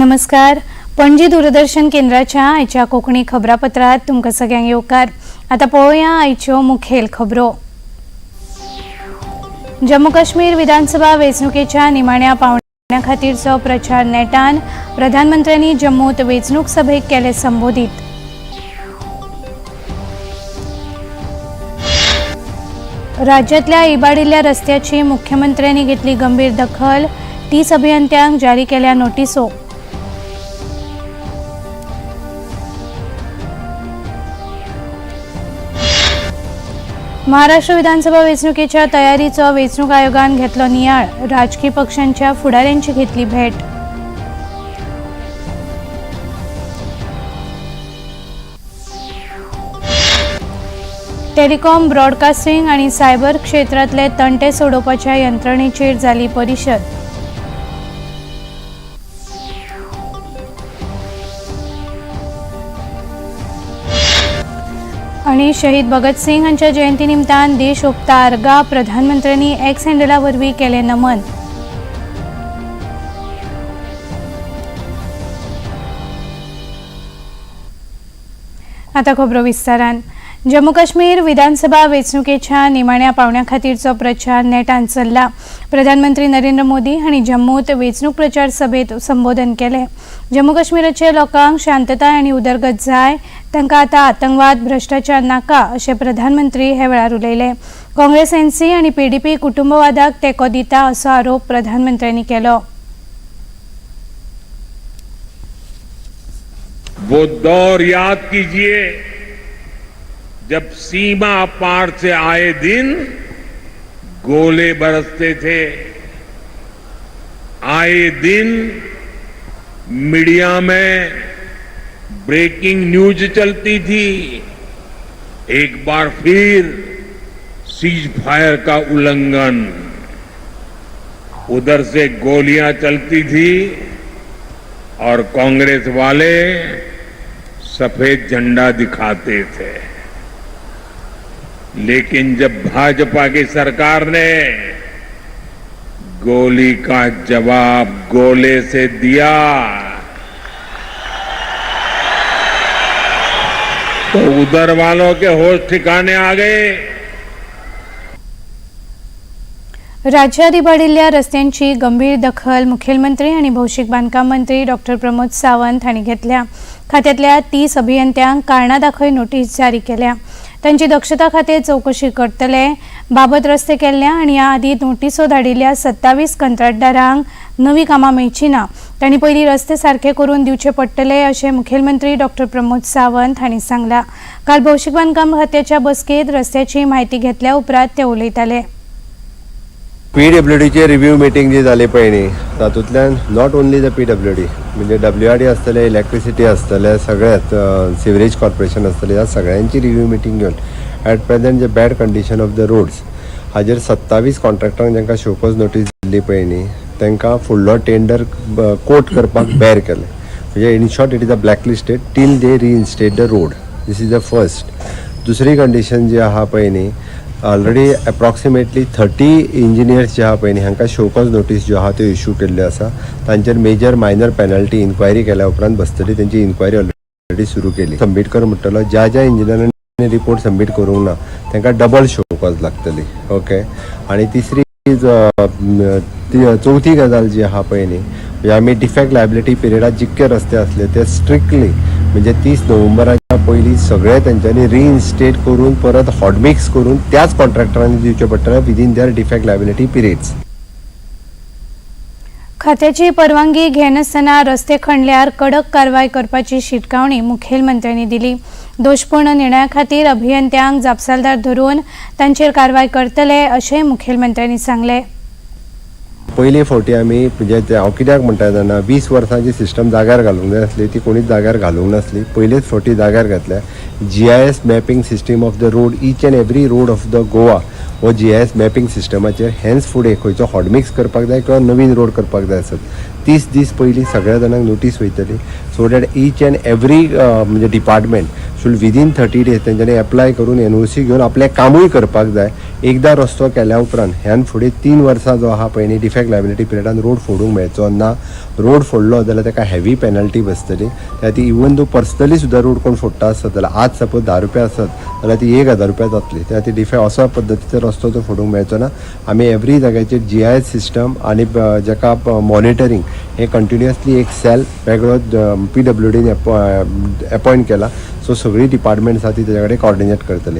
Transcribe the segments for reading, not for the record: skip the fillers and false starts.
नमस्कार. पणजी दूरदर्शन केंद्राच्या आयच्या कोंकणी खबरापत्रात तुमकां सगळ्यांक येवकार. आतां पळोवया आयच्यो मुखेल खबरो. जम्मू काश्मीर विधानसभा वेंचणुकेच्या निमाण्या पावंड्या खातीरचो प्रचार नेटान. प्रधानमंत्र्यांनी जम्मूत वेंचणूक सभेक केले संबोधीत. राज्यातल्या इबाडिल्ल्या रस्त्याची मुख्यमंत्र्यांनी घेतली गंभीर दखल. 30 अभियंत्यांक जारी केल्या नोटिसो. महाराष्ट्र विधानसभा वेंचणुकेच्या तयारीचो वेंचणूक आयोगान घेतलो नियाळ. राजकीय पक्षांच्या फुडाऱ्यांची घेतली भेट. टेलिकॉम, ब्रॉडकास्टिंग आणि सायबर क्षेत्रातले तंटे सोडोवपाच्या यंत्रणेचेर जाली परिशद. आणि शहीद भगतसिंग हांच्या जयंती निमतान देश ओंपता आर्गां. प्रधानमंत्र्यांनी एक्स हँडला वरवीं केलें नमन. आता खबरो विस्तारान. जम्मू काश्मीर विधानसभा वेंचणुकेच्या निमाण्या पावंड्या खातीरचो प्रचार नेटान चल्ला. प्रधानमंत्री नरेंद्र मोदी हांणी जम्मूत वेंचणूक प्रचार सभेत संबोधन केलें. जम्मू काश्मीराचे लोकांक शांतताय आनी उदरगत जाय, तांकां आतां आतंकवाद, भ्रश्टाचार नाका, अशें प्रधानमंत्री हे वेळार उलयले. काँग्रेस, एनसी आनी पीडीपी कुटुंबवादाक तेंको दिता, असो आरोप प्रधानमंत्र्यांनी केलो. वो दौर याद कीजिए जब सीमा पार से आए दिन गोले बरसते थे, आए दिन मीडिया में ब्रेकिंग न्यूज चलती थी, एक बार फिर सीज फायर का उल्लंघन। उधर से गोलियां चलती थी और कांग्रेस वाले सफेद झंडा दिखाते थे। लेकिन जब भाजपा की सरकार ने गोली का जवाब गोले से दिया, तो उधर वालों के होश ठिकाने आ गए। राज्यात इबाडिल्ल्या रस्त्यांची गंभीर दखल मुखेलमंत्री आनी भौशीक बांदकाम मंत्री डॉक्टर प्रमोद सावंत हांणी घेतल्या. खात्यांतल्या 30 अभियंत्यांक कारणां दाखय नोटीस जारी केल्या. तांची दक्षता खातें चवकशी करतले. बाबत रस्ते केल्ल्या आनी ह्या आदीं नोटिसो धाडिल्ल्या 27 कंत्राटदारांक नवी कामां मेळची ना. तांणी पयलीं रस्ते सारके करून दिवचे पडटले, अशें मुखेलमंत्री डॉक्टर प्रमोद सावंत हांणी सांगलां. काल भौशीक बांदकाम खात्याच्या बसकेंत रस्त्याची म्हायती घेतल्या उपरांत ते उलयताले. पीडब्ल्यूडीचे रिव्ह्यू मिटींग जी जाली पळय न्ही, तातूंतल्यान not only the PWD, म्हणजे डब्ल्यू आर डी आसतले, इलेक्ट्रिसिटी आसतले, सगळेच सिवरेज कॉर्पोरेशन आसतले, ह्या सगळ्यांची रिव्ह्यू मिटींग घेवन एट प्रेझेंट जे bad condition of the roads हाजेर 27 कॉन्ट्रॅक्टरांक जांकां शोकॉज नोटीस दिल्ली पळय न्ही, तांकां फुडलो टेंडर कोट करपाक बॅर केलें. म्हणजे in short, it is a black listed till they reinstate the road. This is the first. दुसरी कंडिशन जी आहा पळय न्ही, ऑलरेडी एप्रॉक्सिमेटली 30 इंजिनियर्स जे आहा पळय न्ही, हांकां शोकॉज नोटीस ज्यो आहा त्यो इशू केल्ल्यो आसा. तांचेर मेजर, मायनर पेनल्टी इन्क्वायरी केल्या उपरांत बसतली. तेंची इन्क्वायरी ऑलरेडी सुरू केली. सबमीट कर म्हणटलो. ज्या ज्या इंजिनियरांनी रिपोर्ट सबमीट करूंक ना, तांकां डबल शोकॉज लागतली. ओके, आनी तिसरी ती चवथी गजाल जी आहा पळय न्ही, म्हणजे आमी डिफेक्ट लायबिलिटी पिरियडात जितके रस्ते आसले ते स्ट्रिक्टली, म्हणजे 30 नोव्हेंबराच्या पयलीं सगळे तेंच्यांनी रिइन्स्टेट करून, परत हॉटमिक्स करून त्याच कॉन्ट्रॅक्टरांनी दिवचे पडटले within their defect liability periods. खात्याची परवानगी घेनासतना रस्ते खणल्यार कडक कारवाय करपाची शिटकावणी मुखेलमंत्र्यांनी दिली. दोशपूर्ण निर्णया खातीर अभियंत्यांक जापसालदार धरून तांचेर कारवाय करतले, अशें मुखेलमंत्र्यांनी सांगलें. पयले फावटी आमी, म्हणजे ते हांव कित्याक म्हणटा जाणा, 20 वर्सांची सिस्टम जाग्यार घालूंक जाय आसली, ती कोणीच जाग्यार घालूंक नासली. पयलेच फावटी जाग्यार घातल्या. GIS mapping system of the road, each and every road of the Goa हो जीआयएस मॅपिंग सिस्टमाचेर. हेन्स फुडें खंयचो हॉटमिक्स करपाक जाय किंवा नवीन रोड करपाक जाय आसत, 30 दीस पयलीं सगळ्या जाणांक नोटीस वयतली, so that each and every म्हणजे department should so within 30 days तेंच्यांनी एप्लाय करून एनओसी घेवन आपलें कामूय करपाक जाय. एकदां रस्तो केल्या उपरांत ह्यान फुडें 3 वर्सां जो आहा पळय न्ही डिफेक्ट लायबिलिटी पिरियडान रोड फोडूंक मेळचो ना. रोड फोडलो जाल्यार ताका हेवी पेनल्टी बसतली. त्या खातीर इवन दो पर्सनली सुद्दां रोड कोण फोडटा आसत जाल्यार आज सपोज 10 रुपया आसत जाल्यार ती 1000 रुपया जातली. त्या खातीर डिफेक्ट असो पद्दतीचो रस्तो तो फोडूंक मेळचो ना. आमी एवरी जाग्याचेर जीआयएस सिस्टम आनी जाका मॉनिटरींग हे कंटिन्युअसली एक सेल वेगळो पीडब्ल्यूडीन अपॉयंट केला. सो सगळीं डिपार्टमेंट्स आहा ती तेज्या कडेन कॉर्डिनेट करतली.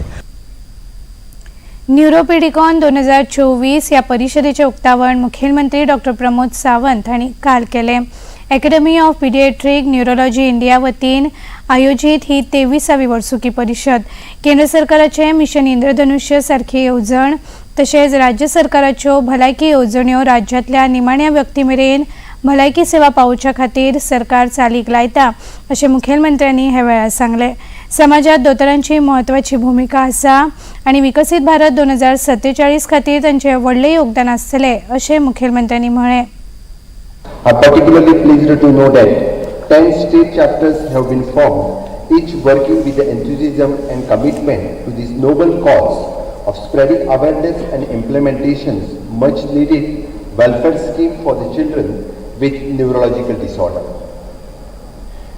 न्युरोपेडिकॉन 2024 ह्या परिशदेचें उक्तावण मुखेलमंत्री डॉक्टर प्रमोद सावंत हांणी काल केलें. Academy of paediatric neurology India वतीन आयोजीत ही 23वी वर्सुकी परिशद केंद्र सरकाराचे मिशन इंद्रधनुष्य सारखी येवजण तशेंच राज्य सरकाराच्यो भलायकी येवजण्यो राज्यांतल्या निमाण्या व्यक्ती मेरेन भलायकी सेवा पावोवच्या खातीर सरकार चालीक लायता अशें मुखेलमंत्र्यांनी ह्या वेळार सांगलें. समाजात दोतोरांची म्हत्वाची भुमिका आसा आनी विकसीत भारत 2047 खातीर तांचें व्हडलें योगदान आसतलें अशें मुखेलमंत्र्यांनी म्हळें. I'm particularly pleased to know that 10 state chapters have been formed, each working with the enthusiasm and commitment to this noble cause of spreading awareness and implementations much needed welfare scheme for the children with neurological disorder.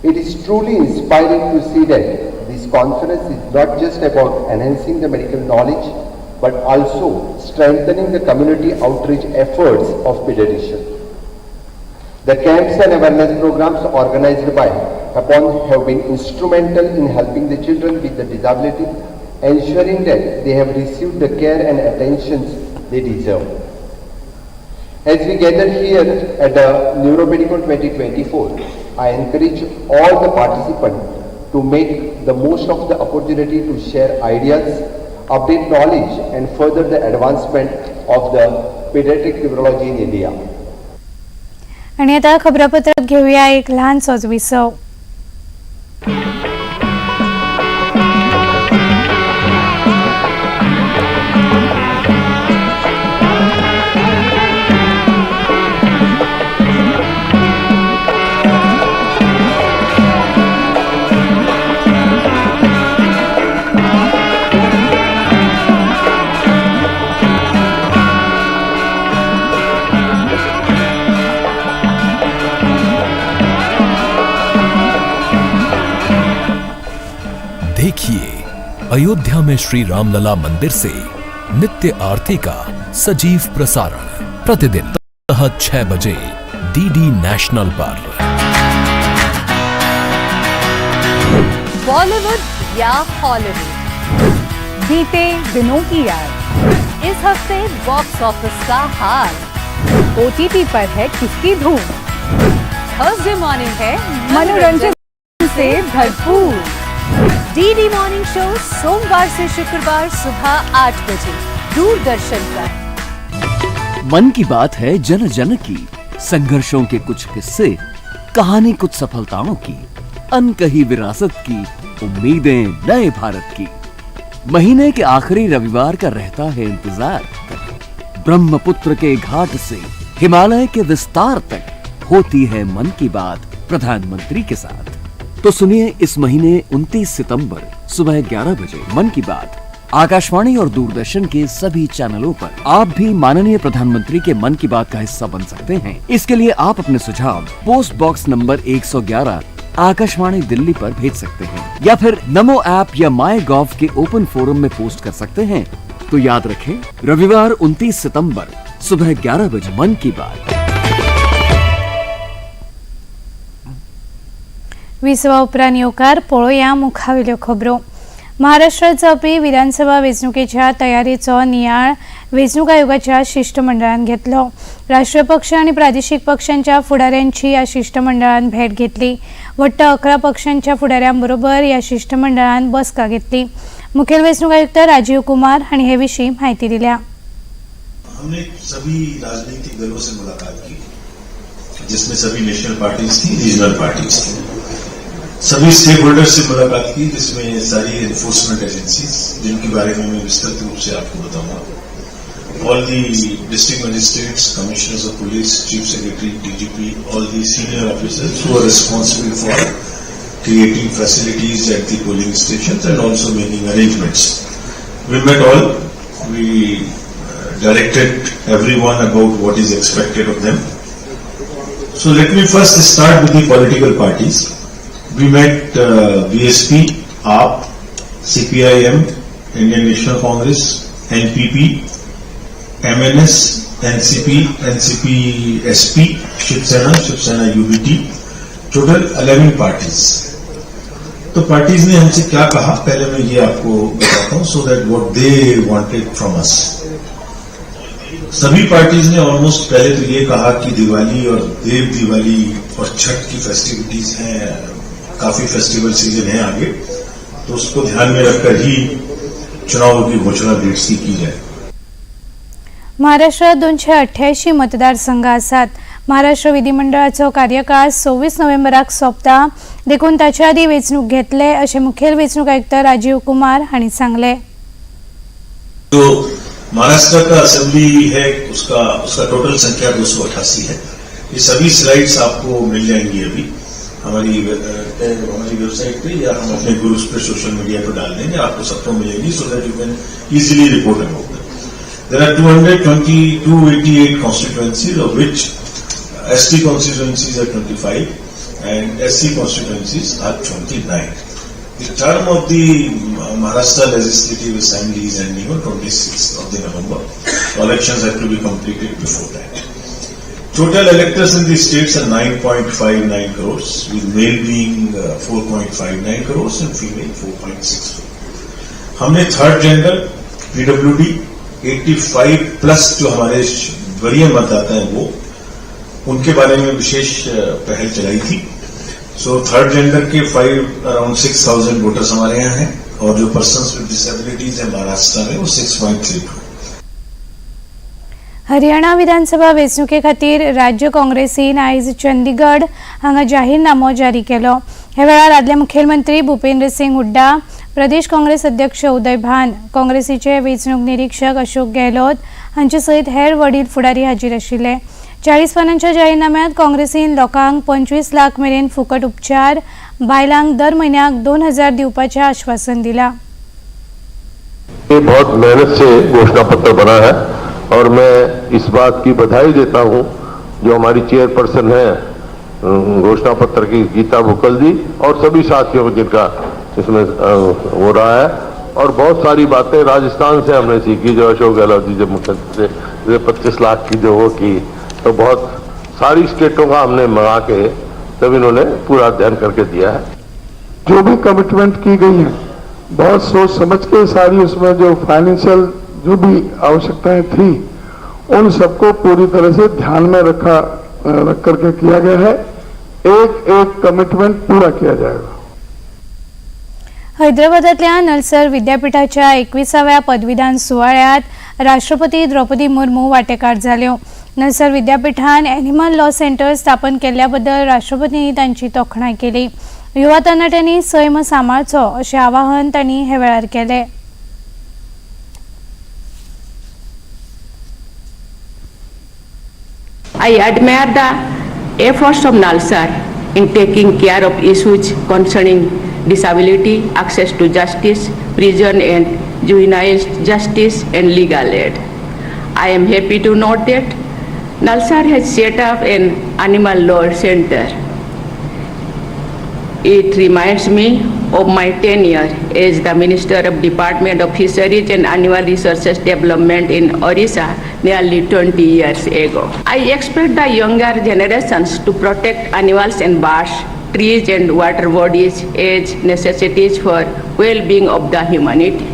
It is truly inspiring to see that this conference is not just about enhancing the medical knowledge, but also strengthening the community outreach efforts of pediatricians. The camps and awareness programs organized by APPON have been instrumental in helping the children with the disability, ensuring that they have received the care and attentions they deserve. As we gather here at the Neuropedicon 2024, I encourage all the participants to make the most of the opportunity to share ideas, update knowledge, and further the advancement of the pediatric neurology in India. आनी आतां खबरापत्रांत घेवया एक ल्हानसोच विसव. देखिए अयोध्या में श्री रामलला मंदिर से नित्य आरती का सजीव प्रसारण प्रतिदिन 6 बजे डीडी नेशनल पर। बॉलीवुड या हॉलीवुड, बीते दिनों की याद, इस हफ्ते बॉक्स ऑफिस का हाल, ओटीटी पर है किसकी धूम, थर्सडे मॉर्निंग है मनोरंजन से भरपूर। डीडी मॉर्निंग शो सोमवार से शुक्रवार सुबह 8 बजे दूरदर्शन पर। मन की बात है जन जन की, संघर्षों के कुछ किस्से, कहानी कुछ सफलताओं की, अनकही विरासत की, उम्मीदें नए भारत की। महीने के आखिरी रविवार का रहता है इंतजार। ब्रह्मपुत्र के घाट से हिमालय के विस्तार तक होती है मन की बात प्रधानमंत्री के साथ। तो सुनिए इस महीने 29 सितंबर सुबह 11 बजे मन की बात आकाशवाणी और दूरदर्शन के सभी चैनलों पर। आप भी माननीय प्रधानमंत्री के मन की बात का हिस्सा बन सकते हैं। इसके लिए आप अपने सुझाव post box number 111, Akashvani Delhi पर भेज सकते हैं या फिर नमो ऐप या माई गॉव के ओपन फोरम में पोस्ट कर सकते हैं। तो याद रखें, रविवार 29 सितंबर सुबह 11 बजे मन की बात। विसवा उपरांत येवकार. पळोवया मुखावेल्यो खबरो. महाराष्ट्रात जावपी विधानसभा वेंचणुकेच्या तयारीचो नियाळ वेंचणूक आयोगाच्या शिश्टमंडळान घेतलो. राष्ट्रीय पक्ष आनी प्रादेशीक पक्षांच्या फुडाऱ्यांची ह्या शिश्टमंडळान भेट घेतली. वट्ट 11 पक्षांच्या फुडाऱ्यांबरोबर ह्या शिश्टमंडळान बसका घेतली. मुखेल वेंचणूक आयुक्त राजीव कुमार हांणी हे विशीं म्हायती दिल्या. हमने सभी राजनीतिक दलों से मुलाकात की, जिसमें सभी नेशनल पार्टीज थी, रीजनल पार्टीज थी। सभी स्टेक होल्डर्स से मुलाकात की, जिसमें सारी एनफोर्समेंट एजेंसीज, जिनके बारे में मैं विस्तृत रूप से आपको बताऊंगा, all the district magistrates, commissioners of police, chief secretary, DGP, all the senior officers who are responsible for creating facilities at the polling stations and also making arrangements. We met all, we directed everyone about what is expected of them. So let me first start with the political parties. We met BSP, AAP, CPIM, Indian National Congress, NPP, MNS, NCP, NCP SP, Shiv Sena, Shiv Sena UBT, total 11 parties. तो parties ने हमसे क्या कहा, पहले मैं ये आपको बताता हूं, so that what they wanted from us. सभी पार्टीज ने ऑलमोस्ट पहले तो ये कहा कि दिवाली और देव दिवाली और छठ की फेस्टिविटीज हैं, काफी फेस्टिवल सीजन है आगे, तो उसको ध्यान में रखकर ही चुनावों की घोषणा डेट्स की जाए। महाराष्ट्रात 288 मतदारसंघ आसात। महाराष्ट्र विधिमंडळाचो कार्यकाळ 26 नोव्हेंबराक सोंपता, देखून ताच्या आदीं वेंचणूक घेतले अशें मुखेल वेंचणूक आयुक्त राजीव कुमार हांणी सांगलें। जो महाराष्ट्र का असेंबली है, उसका उसका टोटल संख्या 288 है। ये सभी स्लाइड्स आपको मिल जाएंगी अभी हमारी वेबसाइट पे या हम अपने groups pay, social media pay डाल देंगे, आपको सबको मिलेगी, so that you can easily report about. There are 22288 constituencies, of which ST constituencies are 25 and SC constituencies are 29. The term of the Maharashtra Legislative Assembly is ending on 26th of the November. Elections have to be completed before that. Total electors in the states are 9.59 crores, with male being 4.59 crores and female 4.64. हमने third gender, PWD, 85 plus जो हमारे वरीय मतदाता हैं, वो उनके बारे में विशेष पहल चलाई थी। सो थर्ड जेंडर के 5 around 6,000 voters हमारे यहाँ हैं और जो पर्सन विद डिसेबिलिटीज है महाराष्ट्र में, वो 6.32। हरियाणा विधानसभा वेंचणुके खातीर राज्य काँग्रेसीन आयज चंदीगड हांगा जाहीरनामो जारी केलो। ह्या वेळार आदले मुखेलमंत्री भूपेंद्र सिंग हुड्डा, प्रदेश काँग्रेस अध्यक्ष उदय भान, काँग्रेसीचे वेंचणूक निरीक्षक अशोक गेहलोत हांचे सयत हेर वडील फुडारी हाजीर आशिल्ले। 40 पानांच्या जाहीरनाम्यात काँग्रेसीन लोकांक 25 लाख मेरेन फुकट उपचार, बायलांक दर म्हयन्याक 2000 दिवपाचें आश्वासन दिलां। ये बहुत मेहनत से घोषणा पत्र बना है और मैं इस बात की बधाई देता हूं, जो हमारी चेयरपर्सन है घोषणा पत्र की, गीता भुक्कल जी, और सभी साथियों को जिनका इसमें हो रहा है। और बहुत सारी बातें राजस्थान से हमने सीखी, जो अशोक गहलोत जी जब मुख्यमंत्री थे, 25 लाख की जो वो की, तो बहुत सारी स्टेटों का हमने मंगा के तब इन्होंने पूरा अध्ययन करके दिया है। जो भी कमिटमेंट की गई है, बहुत सोच समझ के सारी उसमें जो फाइनेंशियल जो भी आवश्यकताएं थी, उन सबको पूरी तरह से ध्यान में रख करके किया गया है। एक एक कमिटमेंट पूरा किया जाएगा। हैदराबादातल्या नलसर विद्यापीठाच्या 21व्या पदवीदान सुवाळ्यात राष्ट्रपती द्रौपदी मुर्मू वांटेकार जाल्यो। नलसर विद्यापीठान एनिमल लॉ सेंटर स्थापन केल्ल्या बद्दल राष्ट्रपतींनी तांची तोखणाय केली। युवा तरणाट्यांनी सैम सांबाळचो अशें आवाहन तांणी हे वेळार केलें। I admire the efforts of NALSAR in taking care of issues concerning disability, access to justice, prison and juvenile justice, and legal aid. I am happy to note that NALSAR has set up an animal law center. It reminds me of my tenure as the Minister of Department of Fisheries and Animal Resources Development in Orissa nearly 20 years ago. I expect the younger generations to protect animals and birds, trees and water bodies as necessities for well-being of the humanity.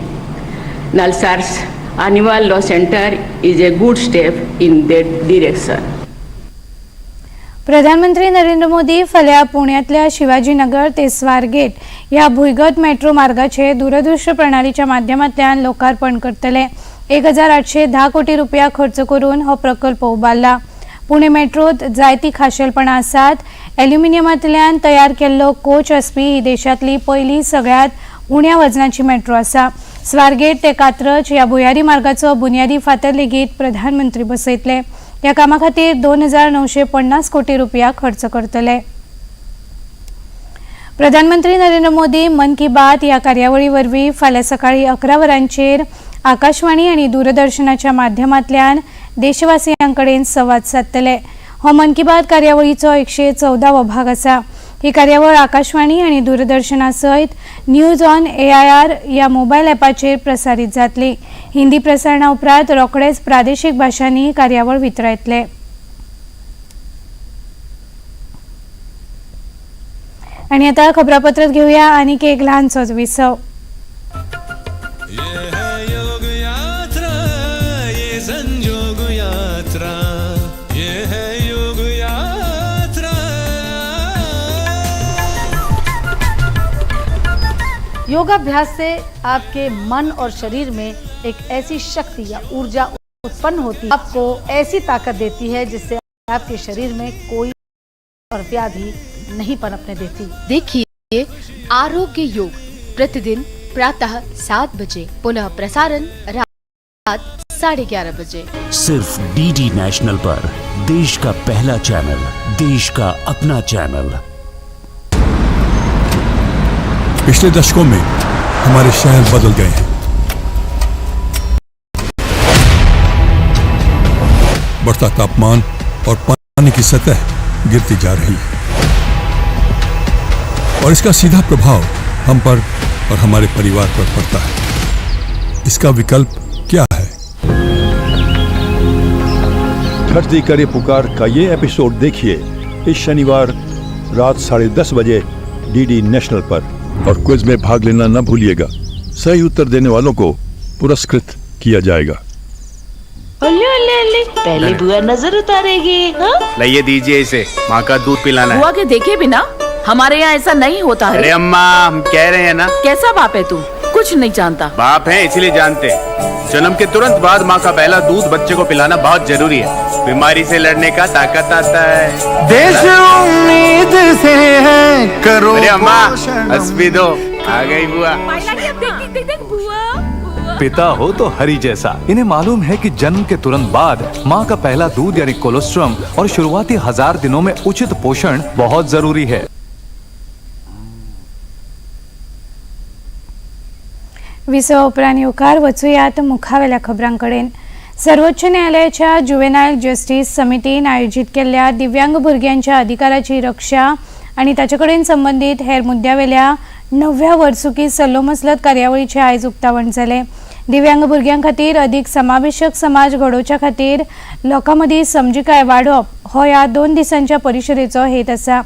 NALSAR's Animal Law Center is a good step in that direction. प्रधानमंत्री नरेंद्र मोदी फाल्यां पुण्यांतल्या शिवाजीनगर ते स्वारगेट ह्या भुंयगत metro मार्गाचे दूरदृश्य प्रणालीच्या माध्यमांतल्यान लोकार्पण करतले। 1810 कोटी रुपया खर्च करून हो प्रकल्प उबारला। पुणे मेट्रोत जायती खाशेलपणां आसात। एल्युमिनियमांतल्यान तयार केल्लो कोच आसपी ही देशांतली पयली सगळ्यांत उण्या वजनाची मेट्रो आसा। स्वारगेट ते कात्रज ह्या भुयारी मार्गाचो बुन्यादी फातर लेगीत प्रधानमंत्री बसयतले। ह्या कामा खातीर 2950 कोटी रुपया खर्च करतले। प्रधानमंत्री नरेंद्र मोदी मन की बात ह्या कार्यावळी वरवीं फाल्यां सकाळीं 11 वरांचेर आकाशवाणी आनी दूरदर्शनाच्या माध्यमांतल्यान देशवासियां कडेन संवाद सादतले. हो मन की बात कार्यावळीचो 114वो भाग आसा. ही कार्यावळ आकाशवाणी आनी दूरदर्शना सयत न्यूज ऑन AIR ह्या मोबायल ॲपाचेर प्रसारीत जातली. हिंदी प्रसारणा उपरांत रोखडेच प्रादेशीक भाशांनी कार्यावळ वितरायतले. आनी आतां खबरापत्रांत घेवया आनीक एक ल्हानसोच विसव. योगाभ्यास से आपके मन और शरीर में एक ऐसी शक्ति या ऊर्जा उत्पन्न होती है, आपको ऐसी ताकत देती है जिससे आपके शरीर में कोई और व्याधि नहीं पनपने देती। देखिए आरोग्य योग प्रतिदिन प्रातः 7 बजे, पुनः प्रसारण रात 11:30 बजे। सिर्फ डीडी नेशनल पर देश का पहला चैनल, देश का अपना चैनल। पिछले दशकों में हमारे शहर बदल गए हैं। बढ़ता तापमान और पानी की सतह गिरती जा रही है और इसका सीधा प्रभाव हम पर और हमारे परिवार पर पड़ता है। इसका विकल्प क्या है? धरती करे पुकार का ये एपिसोड देखिए इस शनिवार रात 10:30 बजे डीडी नेशनल पर और क्विज में भाग लेना न भूलिएगा। सही उत्तर देने वालों को पुरस्कृत किया जाएगा। ओले ओले, पहले बुआ नजर उतारेगी। हाँ? लाइए दीजिए इसे, माँ का दूध पिलाना है। बुआ के देखे बिना हमारे यहाँ ऐसा नहीं होता है। अरे अम्मा, हम कह रहे हैं ना। कैसा बाप है तू, कुछ नहीं जानता। बाप है इसलिए जानते। जन्म के तुरंत बाद माँ का पहला दूध बच्चे को पिलाना बहुत जरूरी है। बीमारी से लड़ने का ताकत आता है। देश उम्मीद से है करो। अरे अम्मा हंस भी दो, आ गई बुआ। पिता हो तो हरि जैसा। इन्हें मालूम है कि जन्म के तुरंत बाद माँ का पहला दूध यानी कोलोस्ट्रम और शुरुआती 1000 दिनों में उचित पोषण बहुत जरूरी है। विसवा उपरांत येवकार वचुयात मुखावेल्या खबरांकडेन. सर्वोच्च न्यायालयाच्या जुवेनायल जस्टीस समितीन आयोजीत केल्ल्या दिव्यांग भुरग्यांच्या अधिकाराची रक्षा आनी ताचे कडेन संबंदीत हेर मुद्द्यावेल्या 9व्या वर्सुकी सल्लोमसलत कार्यावळीचें आयज उक्तावण जालें. दिव्यांग भुरग्यां खातीर अदीक समावेशक समाज घडोवच्या खातीर लोकां मदीं समजिकाय वाडोवप हो ह्या 2 दिसांच्या परिशदेचो हेत आसा.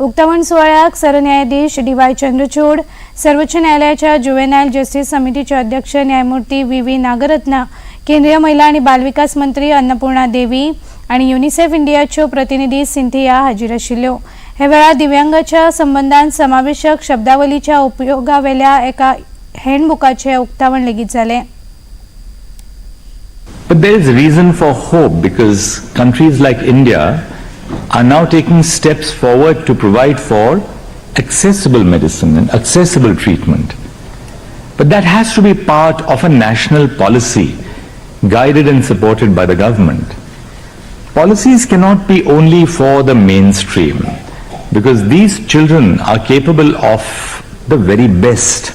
उक्तावण सुवाळ्याक सरन्यायाधीश डी.वाय. चंद्रचूड, सर्वोच्च न्यायालयाच्या जुवेनायल जस्टीस समितीचे अध्यक्ष न्यायमूर्ती व्ही.व्ही. नागरत्ना, केंद्रीय महिला आणि बालविकास मंत्री अन्नपूर्णा देवी आणि युनिसेफ इंडियाच्यो प्रतिनिधी सिंथिया हाजीर आशिल्ल्यो. हे वेळार दिव्यांगाच्या संबंदान समावेशक शब्दावलीच्या उपयोगावेल्या एका हँडबुकाचें उक्तावण लेगीत जालें. But there is reason for hope because countries like India are now taking steps forward to provide for accessible medicine and accessible treatment. But that has to be part of a national policy guided and supported by the government. Policies cannot be only for the mainstream because these children are capable of the very best,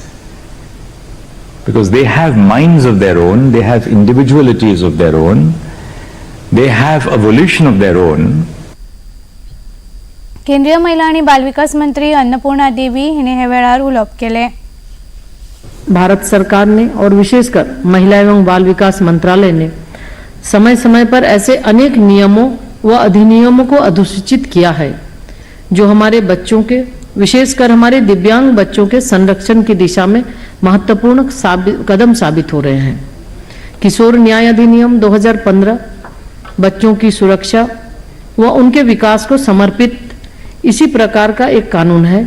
because they have minds of their own, they have individualities of their own, they have a volition of their own. केंद्रीय महिला आणि बालविकास मंत्री अन्नपूर्णा देवी हिणे हे वेळार उलोवप केलें. भारत सरकार ने और विशेषकर महिला एवं बाल विकास मंत्रालय ने समय समय पर ऐसे अनेक नियमों व अधिनियमों को अधिसूचित किया है जो हमारे बच्चों के, विशेषकर हमारे दिव्यांग बच्चों के संरक्षण की दिशा में महत्वपूर्ण कदम साबित हो रहे हैं। किशोर न्याय अधिनियम 2015 बच्चों की सुरक्षा व उनके विकास को समर्पित इसी प्रकार का एक कानून है।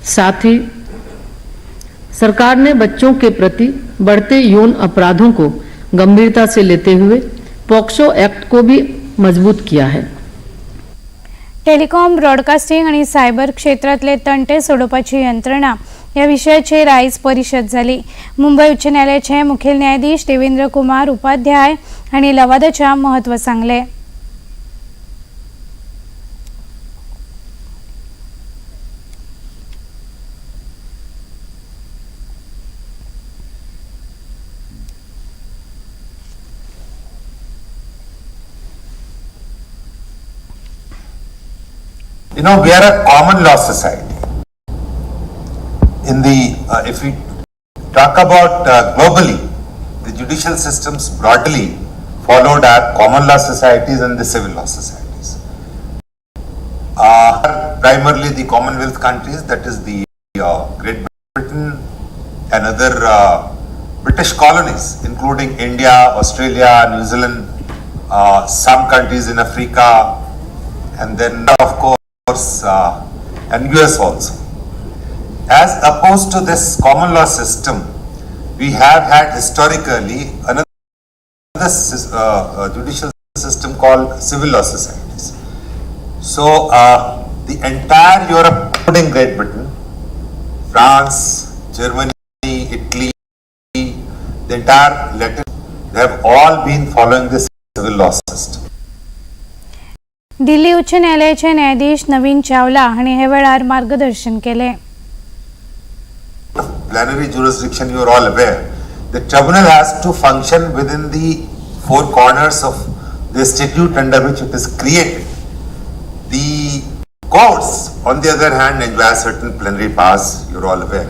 साथ ही सरकार ने बच्चों के प्रति बढ़ते यौन अपराधों को गंभीरता से लेते हुए पॉक्सो एक्ट को भी मजबूत किया है। टेलिकॉम, ब्रॉडकास्टिंग आणि सायबर क्षेत्रांतले तंटे सोडोवपाची यंत्रणा ह्या विशयाचेर आयज परिशद जाली. मुंबय उच्च न्यायालयाचे मुखेल न्यायाधीश देवेंद्र कुमार उपाध्याय हांणी लवादाच्या म्हत्व सांगलें. We are a common law society. In the if we talk about globally, the judicial systems broadly followed are common law societies and the civil law societies. Primarily the Commonwealth countries, that is the Great Britain and other British colonies, including India, Australia, New Zealand, some countries in Africa, and then of course, and US also. As opposed to this common law system, we have had historically another judicial system called civil law societies. So the entire Europe, including Great Britain, France, Germany, Italy, the entire Latin, they have all been following this civil law system. Delhi उच्च न्यायालयाचे न्यायाधीश नवीन चावला हांणी हे वेळार मार्गदर्शन केले. Plenary jurisdiction, you are all aware. The tribunal has to function within the four corners of the statute under which it is created. The courts, on the other hand, enjoy certain plenary powers, you are all aware.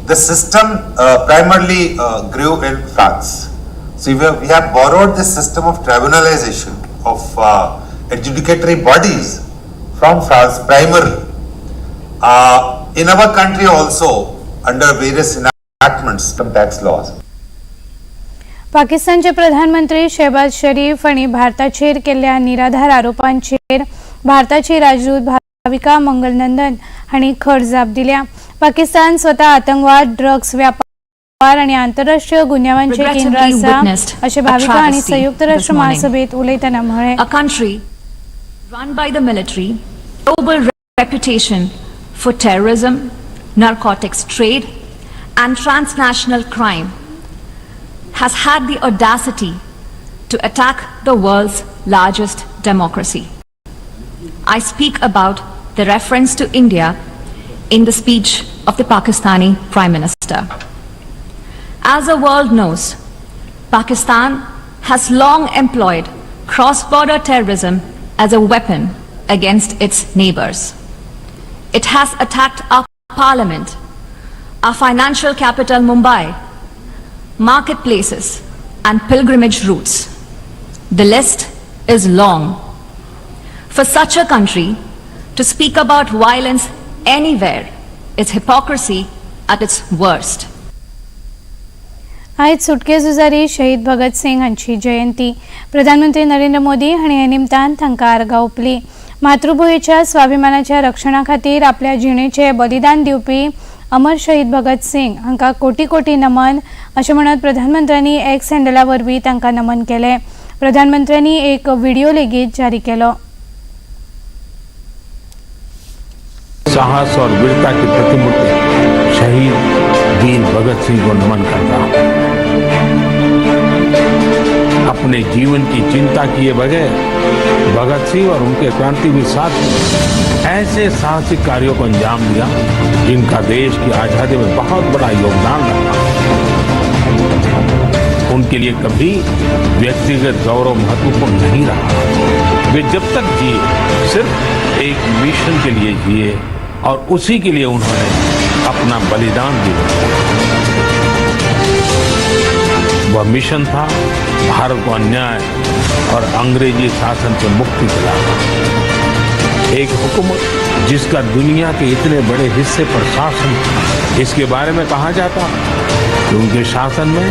The system primarily grew in France. So we have borrowed this system of tribunalization of adjudicatory bodies from France primarily. In our country also, under various enactments, some tax laws. पाकिस्तानचे प्रधानमंत्री शेहबाज शरीफ हांणी भारताचेर केल्ल्या निराधार आरोपांचेर भारताची राजदूत भाविका मंगलनंदन हांणी खर जाप दिल्या. पाकिस्तान स्वता आतंकवाद, ड्रग्स व्यापार आनी आंतरराष्ट्रीय गुन्यांवांचे केंद्र आसा अशें भाविका हांणी संयुक्त राष्ट्र महासभेत उलयतना म्हळें. A country run by the military, global reputation for terrorism, narcotics trade, and transnational crime has had the audacity to attack the world's largest democracy. I speak about the reference to India in the speech of the Pakistani Prime Minister. As the world knows, Pakistan has long employed cross-border terrorism as a weapon against its neighbors. It has attacked our parliament, our financial capital Mumbai, marketplaces, and pilgrimage routes. The list is long. For such a country to speak about violence anywhere is hypocrisy at its worst. आयज सुटके झुजारी शहीद भगत सिंग हांची जयंती. प्रधानमंत्री नरेंद्र मोदी हांणी हे निमतान तांकां आर्गां ओंपली. मातृभुंयेच्या स्वाभिमानाच्या रक्षणा खातीर आपल्या जिणेचे बलिदान दिवपी अमर शहीद भगत सिंग हांकां कोटी कोटी नमन अशें म्हणत प्रधानमंत्र्यांनी एक्स हँडला वरवीं तांकां नमन केलें. प्रधानमंत्र्यांनी एक व्हिडिओ लेगीत जारी केलो. साहस और वीरता की प्रतिमूर्ति शहीद वीर भगत सिंह को नमन करता हूं. अपने जीवन की चिंता किए बगैर भगत सिंह और उनके क्रांतिवीर साथी ऐसे साहसिक कार्यों को अंजाम दिया, जिनका देश की आजादी में बहुत बड़ा योगदान रहा. उनके लिए कभी व्यक्तिगत गौरव महत्वपूर्ण नहीं रहा. वे जब तक जिए, सिर्फ एक मिशन के लिए जिए और उसी के लिए उन्होंने अपना बलिदान दिया. वह मिशन था भारत को अन्याय और अंग्रेजी शासन से मुक्ति दिलाना. एक हुकूमत जिसका दुनिया के इतने बड़े हिस्से पर शासन था, इसके बारे में कहा जाता कि उनके शासन में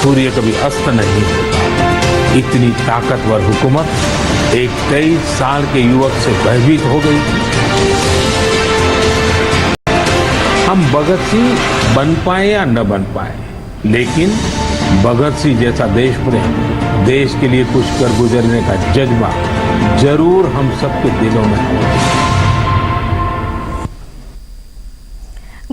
सूर्य कभी अस्त नहीं होता. इतनी ताकतवर हुकूमत एक 23 साल के युवक से भयभीत हो गई. हम भगत सिंह बन पाए या न बन पाए, लेकिन भगत सिंह जैसा देश प्रेम, देश के लिए कुछ कर गुजरने का जज्बा जरूर हम सबके दिलों में हो.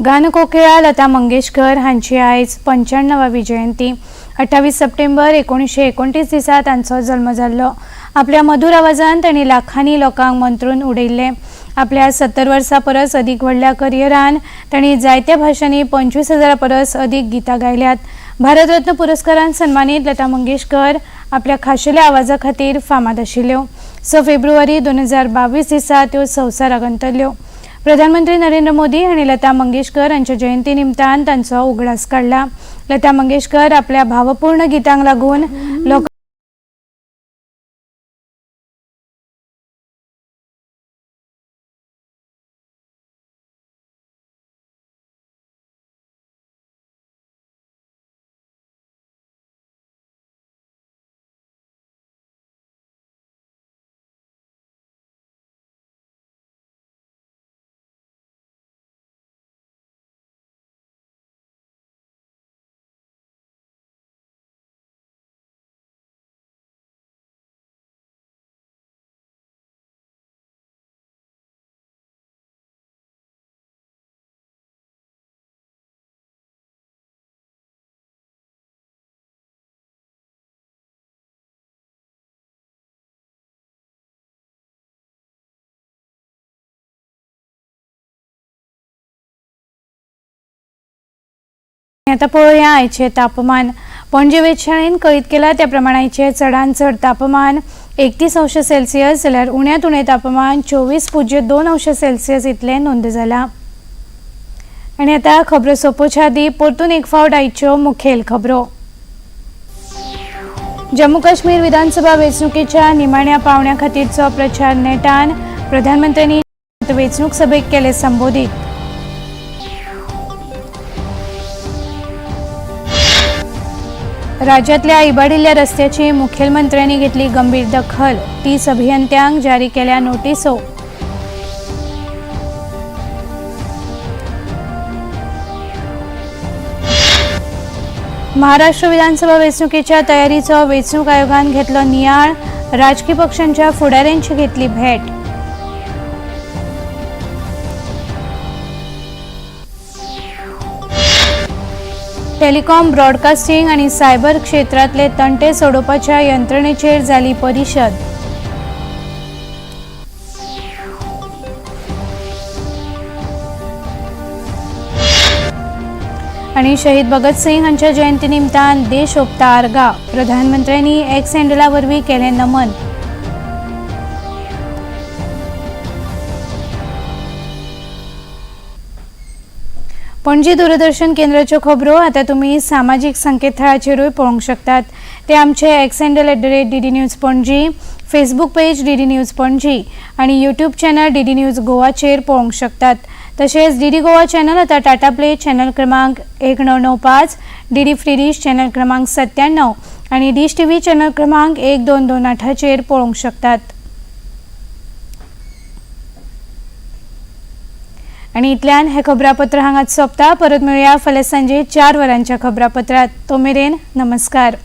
गानकोकिळा लता मंगेशकर हांची आयज 95वी जयंती. 28 सप्टेंबर 1929 दिसा तांचो जल्म जाल्लो. आपल्या मधुर आवाजान तांणी लाखांनी लोकांक मंत्रून उडयल्ले. आपल्या 70 वर्सां परस अदीक व्हडल्या करियरान तांणी जायत्या भाशांनी 25,000 परस अदीक गितां गायल्यात. भारतरत्न पुरस्कारान सन्मानीत लता मंगेशकर आपल्या खाशेल्या आवाजा खातीर फामाद आशिल्ल्यो. 6 फेब्रुवारी 2022 दिसा त्यो संवसाराक अंतरल्यो. प्रधानमंत्री नरेंद्र मोदी हांणी लता मंगेशकर हांच्या जयंती निमतान तांचो उगडास काडला. लता मंगेशकर आपल्या भावपूर्ण गितांक लागून लोक आता पळोवया आयचें तापमान. पणजे वेधशाळेन कळीत केला त्या प्रमाण आयचें चडांत चड तापमान 31 अंश सेल्सियस जाल्यार उण्यांत उणें तापमान 24.2 अंश सेल्सियस इतलें नोंद जालां. आनी आतां खबरो सोंपोवच्या आदीं परतून एक फावट आयच्यो मुखेल खबरो. जम्मू काश्मीर विधानसभा वेंचणुकेच्या निमाण्या पावण्या खातीरचो प्रचार नेटान, प्रधानमंत्र्यांनी वेंचणूक सभेक केले संबोधीत. राज्यातल्या इबाडिल्ल्या रस्त्याची मुखेलमंत्र्यांनी घेतली गंभीर दखल, 30 अभियंत्यांक जारी केल्या नोटिसो. महाराष्ट्र विधानसभा वेंचणुकेच्या तयारीचो वेंचणूक आयोगान घेतलो नियाळ, राजकी पक्षांच्या फुडाऱ्यांची घेतली भेट. टेलिकॉम, ब्रॉडकास्टिंग आणि सायबर क्षेत्रातले तंटे सोडोवपाच्या यंत्रणेचेर जाली परिशद. आणि शहीद भगतसिंग हांच्या जयंती निमतान देश ओंपता आर्गां, प्रधानमंत्र्यांनी एक्स हँडला वरवीं केलें नमन. पणजी दूरदर्शन केंद्राच्यो खबरो आतां तुमी सामाजीक संकेतथळाचेरूय पळोवंक शकतात. ते आमचे X handle @DD News Panaji, Facebook page DD News Panaji आनी यूट्यूब चॅनल DD news गोवाचेर पळोवंक शकतात. तशेंच DD Goa channel आतां टाटा प्ले चॅनल क्रमांक 1995, DD free डिश चॅनल क्रमांक 97 आनी डिश TV channel क्रमांक 1228चेर पळोवंक शकतात. आनी इतल्यान हें खबरापत्र हांगाच सोंपता. परत मेळुया फाल्यां सांजे 4 वरांच्या खबरापत्रांत. तो मेरेन नमस्कार.